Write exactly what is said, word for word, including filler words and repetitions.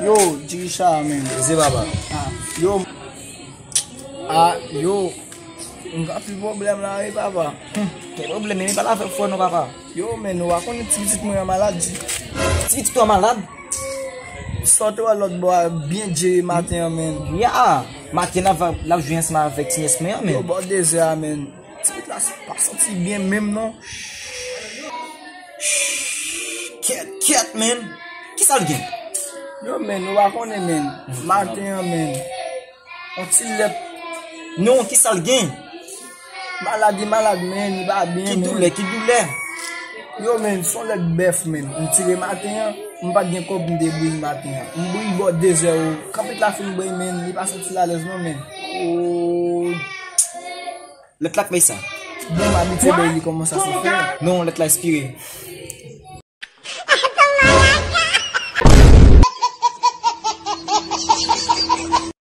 Yo, Diricha, men. Ze papa. Ah, yo. Ah, yo. M gen anpil pwoblèm la, wi, papa. Hmm, gen pwoblèm, men pa la fè fò non, papa. Yo, men, ou pa konnen ti pitit mwen an malad. Ti pitit ou an malad? Sa w te wè lòt bò a byen djere maten an, men. Ya, maten l ap, l ap jwe ansanm avèk ti nyès mwen an, men. Yo, bò dezè a, men. Ti pitit la pa santi byen menm, non. Kyèt, kyèt, men. Kisa l gen? Yo, men, ou pa konnen, men. Maten an, men. On ti lèt. Non, kisa l gen? Malad, li malad, men, li pa byen, men. Ki doulè, ki doulè? Yo, men, se on lèt bèf, men. M tire maten an, m pa t gen kòb, m te bri maten an. M bri bò dezè, yo. Kanpit la fin bri, men, li pa santi l alèz, non, men. Oh. Lèt la k bay sa. Bon, m abitye bay li kòman sa se fè. Non, lèt la ekspire.